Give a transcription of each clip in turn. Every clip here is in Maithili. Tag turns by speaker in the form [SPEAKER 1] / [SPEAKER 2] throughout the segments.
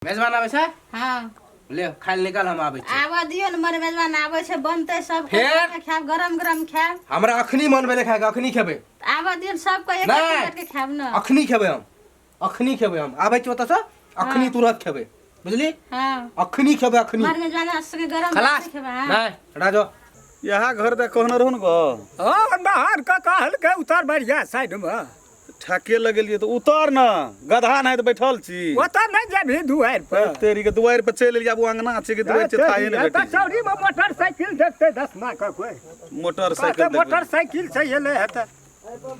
[SPEAKER 1] मेजबान आबै छै?
[SPEAKER 2] हाँ।
[SPEAKER 1] ले खाइ लए निकाल, हम आबै छी।
[SPEAKER 2] आबऽ दियौ ने, मर मेजबान आबै छै, बनतै सब।
[SPEAKER 1] फेर?
[SPEAKER 2] खायब, गरम गरम खायब।
[SPEAKER 1] हमरा अखनी मन भेलै खायके, अखनी खेबै।
[SPEAKER 2] आबऽ दियौ ने, सबके एक
[SPEAKER 1] नहि।
[SPEAKER 2] एक प्लेट के खायब ने।
[SPEAKER 1] अखनी खेबै हम, अखनी खेबै हम। आबै छी ओतऽसँ अखनी, तुरंत खेबै, बुझली?
[SPEAKER 2] हाँ।
[SPEAKER 1] अखनी खेबै, अखनी।
[SPEAKER 2] मर मेजबान संगे गरम
[SPEAKER 1] खलास।
[SPEAKER 2] खेबै, हाँ।
[SPEAKER 1] नहि राजो।
[SPEAKER 3] यहाँ घर दे कहने रहू ने गो।
[SPEAKER 4] हाँ, बाहर का कहल के उतर बढ़िया साइड में।
[SPEAKER 3] ठके लगेलियै तऽ उतर न, गधा नहि तऽ बैठल छी।
[SPEAKER 4] ओतऽ नहि जेबही दुआरि पर।
[SPEAKER 3] तेरी के दुआरि पर चलि एलियै, आब ओ अंगना छै कि दुआरि छै थाहे नहि
[SPEAKER 4] तऽ
[SPEAKER 3] भेटै छै।
[SPEAKER 4] चौरी में मोटरसाइकिल देखतै दसमा के कोई।
[SPEAKER 3] मोटरसाइकिल
[SPEAKER 4] कहतै मोटरसाइकिल छै एलै हेतै।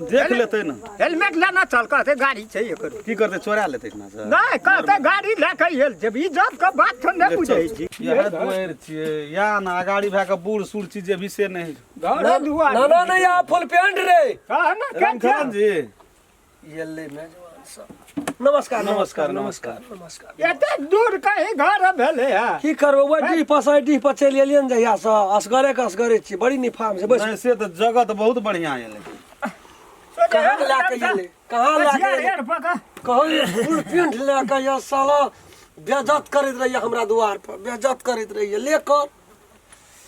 [SPEAKER 3] देख लेतै ने।
[SPEAKER 4] हेलमेट लेना चल, कहतै गाड़ी छै एकर।
[SPEAKER 3] की करतै, चोरा लेतै ना से?
[SPEAKER 4] नहि, कहतै गाड़ी लए कऽ एल जेब। इज्जत के बात तो नहि बुझै छी।
[SPEAKER 3] इएह दुआरि छियै या ने, अगाड़ी भए कऽ बूढ़ सूढ़ छी जे भी से नहि।
[SPEAKER 4] घर दुआर।
[SPEAKER 5] ना ना नहीं आ फुल पैंट रे।
[SPEAKER 4] कह ने के
[SPEAKER 3] रामखलन जी।
[SPEAKER 5] ये ले मेजबान सब, नमस्कार।
[SPEAKER 3] नमस्कार, नमस्कार।
[SPEAKER 5] नमस्कार।
[SPEAKER 4] एते दूर कहीं घर भेलै है?
[SPEAKER 5] की करबै, ओहि डीह पर से डीह पर चलि एलियै ने जहिया से, असगरे के असगरे छी, बड़ी निफाम छै बस।
[SPEAKER 3] नहि से तऽ जगह तऽ बहुत बढ़िआँ एलै।
[SPEAKER 5] कहाँ लए के एलै, कहाँ लए के एलै? कहलियै फुल पेंट लए के ये साला बेइज्जत करैत रहिए हमरा दुआर पर, बेइज्जत करैत रहिए ले कर।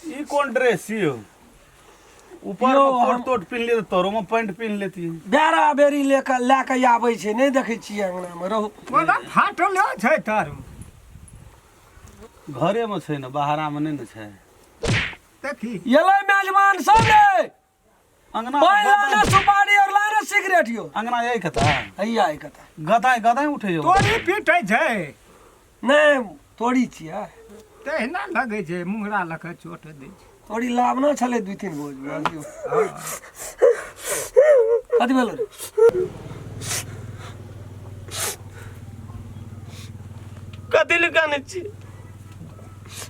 [SPEAKER 3] ई कोन ड्रेस छियौ? ऊपर
[SPEAKER 5] यौ,
[SPEAKER 3] में कोट तोट पिन्ह लिए, तोरो में पैंट पिन्ह लेती।
[SPEAKER 5] बेरा बेरी लेके लए के आबै छै, नहि देखै छियै अंगनामे रहू।
[SPEAKER 4] ओना फाटलो छै तर।
[SPEAKER 3] घरे में छै ने, बाहरा में नहि ने छै।
[SPEAKER 4] देखी।
[SPEAKER 5] एलै मेजबान सब रे।
[SPEAKER 3] अंगना।
[SPEAKER 5] पानि लाने, सुपारी और लाने सिगरेट यो।
[SPEAKER 3] अंगना यही कता?
[SPEAKER 5] हैया ई कता।
[SPEAKER 3] गदाय गदाय उठे यो।
[SPEAKER 4] तोरी पीटै छै।
[SPEAKER 5] नहि, तोरी छियै।
[SPEAKER 4] तहिना लगै छै, मुंगरा लऽ कऽ चोट दै छै।
[SPEAKER 5] तोरी लाबना छलै दू तीन गो। कथी भेल रे?
[SPEAKER 6] कथी लए कानै छी?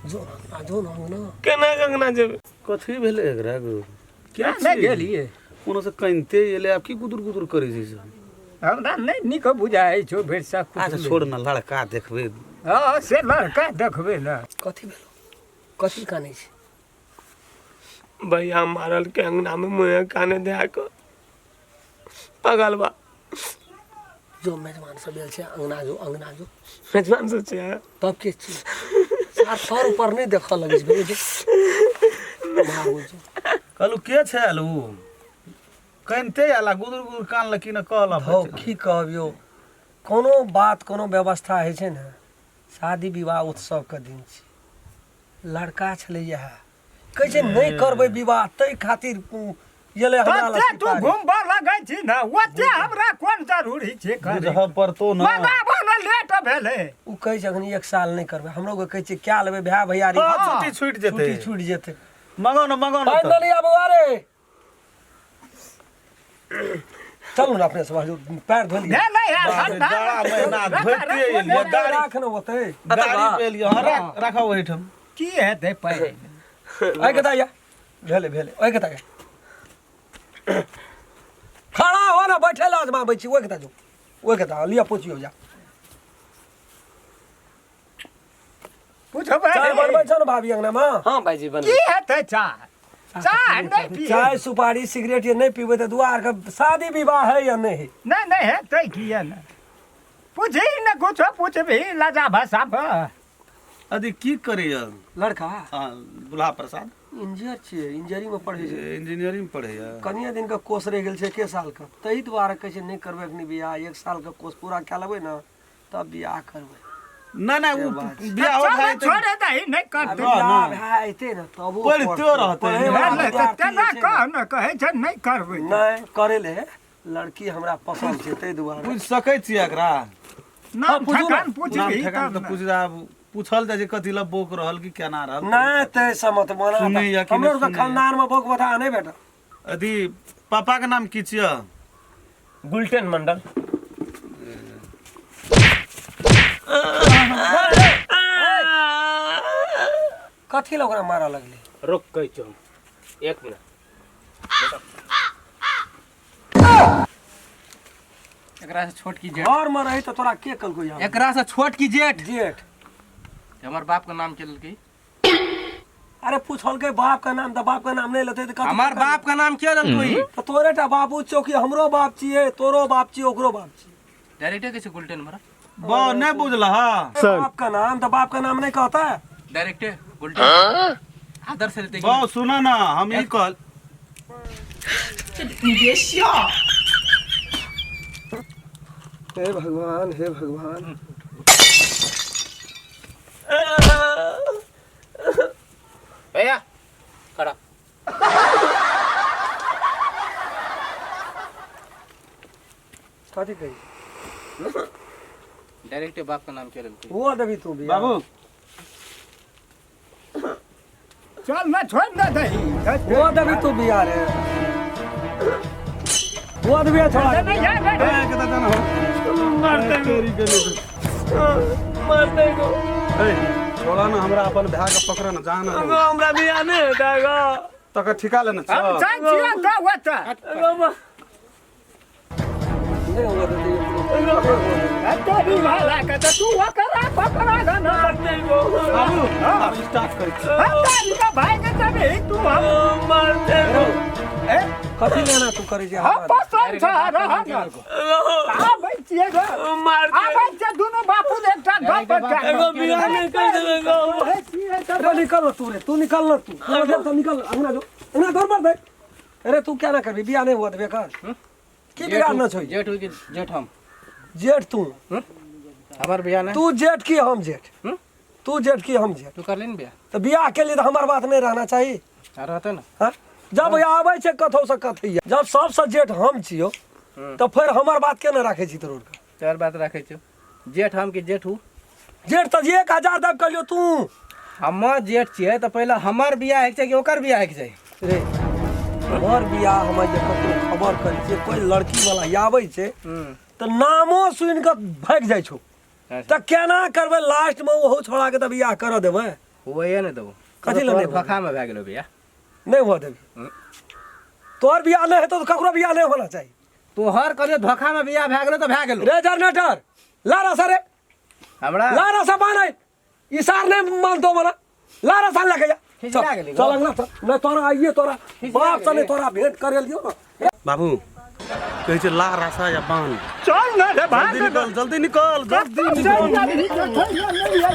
[SPEAKER 5] जो अंगना, जो न अंगना।
[SPEAKER 6] केना के अंगना जेबै?
[SPEAKER 3] कथी भेलै एकरा गो?
[SPEAKER 4] क्या नहि गेलियै?
[SPEAKER 3] कोनो से कनिते एलै, आब की गुदुर गुदुर करै छै सब?
[SPEAKER 4] हमरा नहि नीक बुझाइ छौ भरि सक।
[SPEAKER 3] अच्छा छोड़ न, लड़का देखबै।
[SPEAKER 4] हँ, से लड़का देखबै ने।
[SPEAKER 5] कथी भेलो, कथी कानै छै?
[SPEAKER 6] भैया मारल के अंगना में मुँहे काने दए कऽ पगल बा।
[SPEAKER 5] जो मेजबान सब आयल छै, अंगना जो, अंगना जो।
[SPEAKER 6] मेजबान सब छै?
[SPEAKER 5] तब के छी सार सर ऊपर नहि देखऽ लगै छै, भेल छै मारू जो।
[SPEAKER 3] कहलू के छै आयल? उ कनिते आयल आ गुदुर गुदुर कान लकी ने कहल।
[SPEAKER 5] हौ, की कहब यौ, कोनो बात कोनो व्यवस्था होइ छै ने, शादी विवाह उत्सवके दिन छी, लड़का छलै इएह, कहै छै नहि करबै विवाह, ताहि खातिर एलै हमरा लग।
[SPEAKER 4] तते तू
[SPEAKER 5] सुपारी।
[SPEAKER 4] घुमबऽ लगै छी ने, ओते हमरा कोन जरूरी छै करे?
[SPEAKER 3] बुझऽ पड़तो ने।
[SPEAKER 4] मगाबऽ ने, लेट भेलै।
[SPEAKER 5] ओ कहै छै अखन एक साल नहि करबै। हमरो के कहै छै क्या लेबै भाय भैयारी।
[SPEAKER 3] हँ, छुट्टी छूटि जेतै।
[SPEAKER 5] छुट्टी छूटि जेतै।
[SPEAKER 3] मगाउ ने, मगाउ ने।
[SPEAKER 5] पानि
[SPEAKER 3] तऽ
[SPEAKER 5] लऽ लिअ बौआ रे। चलू ने अपने सब हजूर, पैर धो लिअ।
[SPEAKER 4] भेलै यार।
[SPEAKER 3] बाप रे,
[SPEAKER 4] ठंडा।
[SPEAKER 3] जाड़ा महीना धोइते एलियै गाड़ी।
[SPEAKER 5] राख ने ओतै।
[SPEAKER 3] गाड़ी पे एलियै। हँ, राख, राखऽ ओहिठाम।
[SPEAKER 4] की हेतै पानि?
[SPEAKER 5] ओहि के दैया भेलै, भेलै, ओहि के दैया। खड़ा हो ने, बैठे लए आजमाबै छी। ओहि के जो, ओहि के दा लिअ, पूछियौ जा।
[SPEAKER 4] पूछबै।
[SPEAKER 5] चाय बनबै छौ ने भाभी अंगनामे?
[SPEAKER 6] हाँ भाईजी, बन।
[SPEAKER 4] की हेतै चाह? चाह नहि पी।
[SPEAKER 5] चाय सुपारी सिगरेट ये नहि पीबै तऽ दुआर के शादी विवाह है या नहि है?
[SPEAKER 4] नहि, नहि हेतै। किए ने पूछही ने, कुछो पूछबही लजा भाषा पर।
[SPEAKER 3] अरे की करैया?
[SPEAKER 5] लड़का?
[SPEAKER 3] हाँ, दुल्हा प्रसाद।
[SPEAKER 5] इंजीनियर छियै, इंजीनियरिंग में पढ़ै छै।
[SPEAKER 3] इंजीनियरिंग पढ़ैया।
[SPEAKER 5] कनिये दिन के कोर्स रहि गेल छै एके साल के, ताहि दुआरे कहै छै नहि करबै अखनी बियाह, एक साल के कोर्स पूरा कए लेबै ने तब बियाह करबै।
[SPEAKER 3] नहि नहि, ओ
[SPEAKER 5] बात छै।
[SPEAKER 3] बियाह हो
[SPEAKER 4] चल,
[SPEAKER 3] भए जेतै।
[SPEAKER 4] छोड़े दही, नहि करतै।
[SPEAKER 5] बियाह
[SPEAKER 3] ना।
[SPEAKER 5] भए जेतै ने तबो
[SPEAKER 3] पढ़ितो
[SPEAKER 5] पढ़तै।
[SPEAKER 3] रहतै।
[SPEAKER 5] पढ़ैवला
[SPEAKER 4] भेलै तऽ
[SPEAKER 5] विद्यार्थी
[SPEAKER 4] तेना
[SPEAKER 5] जे छै
[SPEAKER 4] कह
[SPEAKER 5] ने,
[SPEAKER 4] ने, कहै छै नहि करबै।
[SPEAKER 5] नहि करै ले, लड़की हमरा पसन्द छै ताहि दुआरे।
[SPEAKER 3] बुझि सकै छियै एकरा?
[SPEAKER 4] नाम
[SPEAKER 5] पूछू ने।
[SPEAKER 4] ठेकान
[SPEAKER 3] नाम
[SPEAKER 4] पूछबही
[SPEAKER 3] ठेकान
[SPEAKER 4] तब
[SPEAKER 3] तऽ
[SPEAKER 4] ने।
[SPEAKER 3] पूछ, आब पूछल जाइ छै कथी लए बोक रहल कि केना रहल।
[SPEAKER 5] नहि तै समत मना।
[SPEAKER 3] सुनैया कि नहि
[SPEAKER 5] हमरो आरके
[SPEAKER 3] सुनैया?
[SPEAKER 5] खानदान मे बोक बता नहि भेटल।
[SPEAKER 3] अथी पापा के नाम की छियै?
[SPEAKER 6] गुलटेन मंडल।
[SPEAKER 5] कथी लए ओकरा मारऽ लगलै?
[SPEAKER 1] रुक, कहै छियौ हम, एक मिनट। एकरा से छोट की जेठ?
[SPEAKER 5] घर मे रही तऽ तोरा के कहलकौ यहाँ?
[SPEAKER 1] एकरा से छोट की जेठ?
[SPEAKER 5] जेठ।
[SPEAKER 1] हमर बाप के नाम के लेलकै?
[SPEAKER 5] अरे पूछलकै बाप के नाम तऽ बाप के नाम नहि लेतै तऽ कथी?
[SPEAKER 1] हमर बाप के नाम के लेलकै ई?
[SPEAKER 5] तऽ तोरे टा बाबू छौ कि हमरो बाप छियै, तोरो बाप छियै, ओकरो बाप छियै।
[SPEAKER 1] डायरेक्टे कहै छै गुलटेन मरा।
[SPEAKER 3] बा नहीं बुझल हा।
[SPEAKER 5] बाप का नाम तो बाप का नाम नहीं कहता है।
[SPEAKER 1] डायरेक्ट उल्टा आदर से लेते।
[SPEAKER 3] बा सुना ना, हम ई कहल।
[SPEAKER 5] हे भगवान, हे भगवान।
[SPEAKER 1] भैया खड़ा।
[SPEAKER 5] कथी कही?
[SPEAKER 1] डायरेक्ट बाप का नाम क्या लेते?
[SPEAKER 5] वो देवी तू भी।
[SPEAKER 3] बाबू
[SPEAKER 4] चल ना, छोड़ ना दही।
[SPEAKER 5] वो देवी तू भी यार है। वो देवी छोड़ा।
[SPEAKER 4] नहीं यार, नहीं।
[SPEAKER 3] ए के दादा ना हो।
[SPEAKER 6] मारते
[SPEAKER 3] तेरी गली।
[SPEAKER 6] मारते गो।
[SPEAKER 3] ए छोड़ा ना हमरा, अपन भाई के पकड़ ना जाना।
[SPEAKER 6] गो हमरा बियाह नहीं हेतै गो।
[SPEAKER 3] तकर ठिका लेना
[SPEAKER 4] हम
[SPEAKER 3] छ।
[SPEAKER 4] जाइ छियै तऽ ओतऽ।
[SPEAKER 6] गो मा-
[SPEAKER 5] नहीं हुआ देवी।
[SPEAKER 4] तोरी भाला के तऽ तू ओकरा पकड़ा दे ना।
[SPEAKER 6] मारते गो।
[SPEAKER 3] बाबू अब स्टार्ट करी।
[SPEAKER 4] हम तऽ भाई के तभी तू हम
[SPEAKER 6] मारते गो।
[SPEAKER 4] ए
[SPEAKER 5] कथी लेना तू करै छै?
[SPEAKER 4] हम पसंद छ रह न।
[SPEAKER 6] गो
[SPEAKER 4] आबै छियै गो।
[SPEAKER 6] मारते।
[SPEAKER 4] आबै छियै दुनू बापू एकटा गप पर।
[SPEAKER 6] एगो बियाह नहीं कर देबै गो।
[SPEAKER 4] कहै छियै तऽ
[SPEAKER 5] अरे निकल ना तू रे, तू निकल ना तू। तू देख तो निकल, अंगना जो, अंगना दौड़ मार दे। अरे तू क्या ना करबी? बियाह नहीं हुआ तो बेकार की बिगाड़ ना छोई।
[SPEAKER 1] जेठ हुई कि जेठ हम?
[SPEAKER 5] जेठ तू।
[SPEAKER 1] हमार बियाह नहीं।
[SPEAKER 5] तू जेठ की हम जेठ?
[SPEAKER 1] हम्म?
[SPEAKER 5] तू जेठ की हम जेठ?
[SPEAKER 1] तू कर ले ना बियाह।
[SPEAKER 5] तो बियाह के लिए तो हमार बात नहीं रहना चाहिए।
[SPEAKER 1] आ रहते ना।
[SPEAKER 5] हाँ? जब आबै छै कथौ से कथैया, जब सबसे जेठ हम छियो तऽ फेर हमर बात के ने राखै छी तोर के?
[SPEAKER 1] तोहर बात राखै छियौ। जेठ हम कि जेठ हूँ?
[SPEAKER 5] जेठ तऽ 1000 दब कहलियौ तू।
[SPEAKER 1] हमर जेठ छियै तऽ पहिले हमर बियाह होइके चाही कि ओकर बियाह होइके चाही?
[SPEAKER 5] रे हमर बियाह हम जे ककरो खबर करै छियै, कोइ लड़की वाला आबै छै तऽ नामो सुनि कऽ भागि जाइ छौ।
[SPEAKER 1] अच्छा।
[SPEAKER 5] तऽ केना करबै लास्ट मे ओहो छोड़ा के तऽ बियाह करऽ देबै?
[SPEAKER 1] हुए नहि देबो।
[SPEAKER 5] कथी लए नहि?
[SPEAKER 1] धोखा मे भए गेलो बियाह।
[SPEAKER 5] नहि हुअ देबी। तोहर बियाह नहि हेतौ तऽ ककरो बियाह नहि होना चाही।
[SPEAKER 1] तोहर कहलियो धोखा मे बियाह भए गेलो तऽ भए गेलो।
[SPEAKER 5] रे जनरेटर ला रसा रे।
[SPEAKER 1] हमरा
[SPEAKER 5] ला रसा बान्ह, ई सार नहि मानतो मना, ला रसा लए के जा।
[SPEAKER 1] खिसिया गेली गो।
[SPEAKER 5] चल अंगना चल, नहि तोरा आइए तोरा बाप से नहि तोरा भेंट करे लियौ ना।
[SPEAKER 3] बाबू कहै छै ला रासा या बान।
[SPEAKER 4] चल ना रे भाग।
[SPEAKER 3] जल्दी निकल, जल्दी निकल, जल्दी निकल।
[SPEAKER 4] चल।